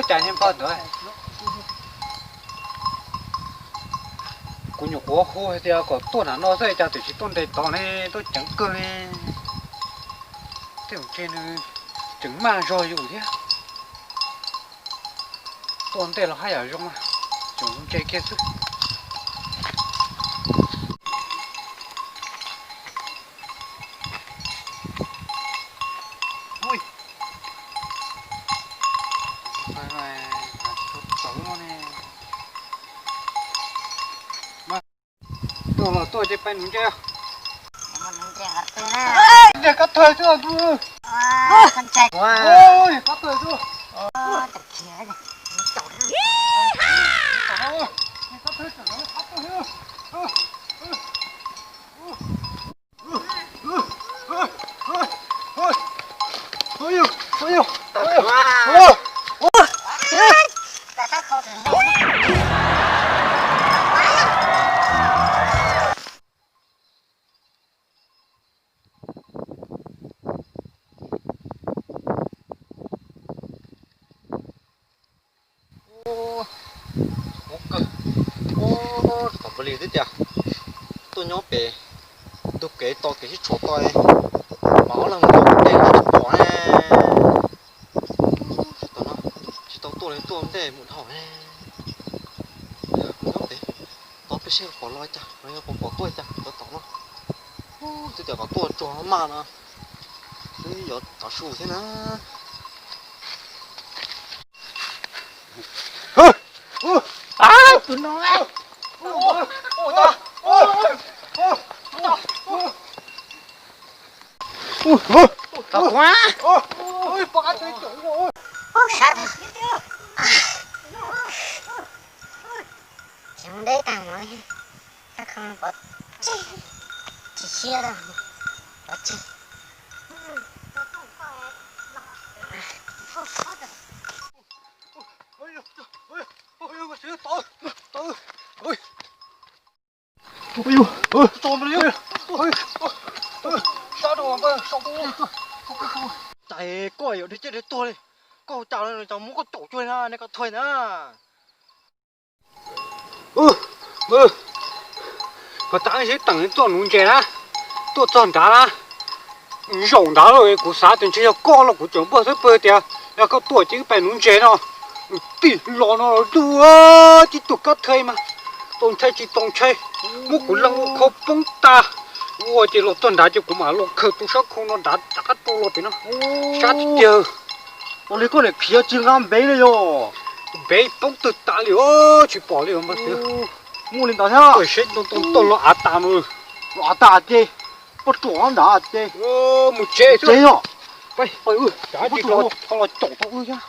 Cas niag npawg ntawd, kuv nyuam qhuav hu hais tias kom tuaj nram no xwb cas twb tsis tuaj nres tod ne, tuaj ceev kawg li. Tej zaum ntshe nws tseem maj zog yus thiab. Tuaj ntej los haj yam zoo, tseem ntse kiag xwb. Tuaj los tuaj ces peb nuv ntses. Ntses kab thawj xwb. Kab thawj xwb. Ub, ub, tom npaj li twb tias tuaj nyob pem ntug kev to kev sib tshuam to, mas ob leeg mus tom tej tsis pom ne. Tom no tsis tau tuaj li, tuaj ntej mus dhau ne. Mus nyob pem tod peb seb pom los cas, los yog pom pom tuaj cas cov tom no. Twb tias kom tuaj tsuag maj no, twb yuav tav su thiab na. Tus no. Tom Juan. Tsis deb tag no, tsis siab, pov tseg. Cas koj yuav dhia ciaj dhia tuag li, koj hu cas los cov muab koj caum cuag na, nej koj thuag na. Koj tab sib teem tuaj nuv ntses na, tuaj txog nrad na, zaum nrad lawm, kuv xav tias ntshe yog koj los kuv tseem npaj xwb, pw tias yog koj tuaj ces wb pais nuv ntses no. Tij los no los lub tib tug kab thawj mas tau ntshai tsis tau ntshai, muab kuv leej ua khau poob tas. Ua ces los txog nrad ces kuv mam los khaws tus sab khau no nrad rov qab tuaj los pem no. Sab tiag tiag. Ua li koj niam khiav tsis nqa npev li yog? Npev poob twg tas li os, tsis pom li os npawg Xwb. Muaj li ntawd thiab. Tuaj seb tau tau los av tas no. Los av tas ces poj ruam nrad ces mus tsev xwb. Tsev os. Peb pais wb, tsam tsis los caum tau wb thiab.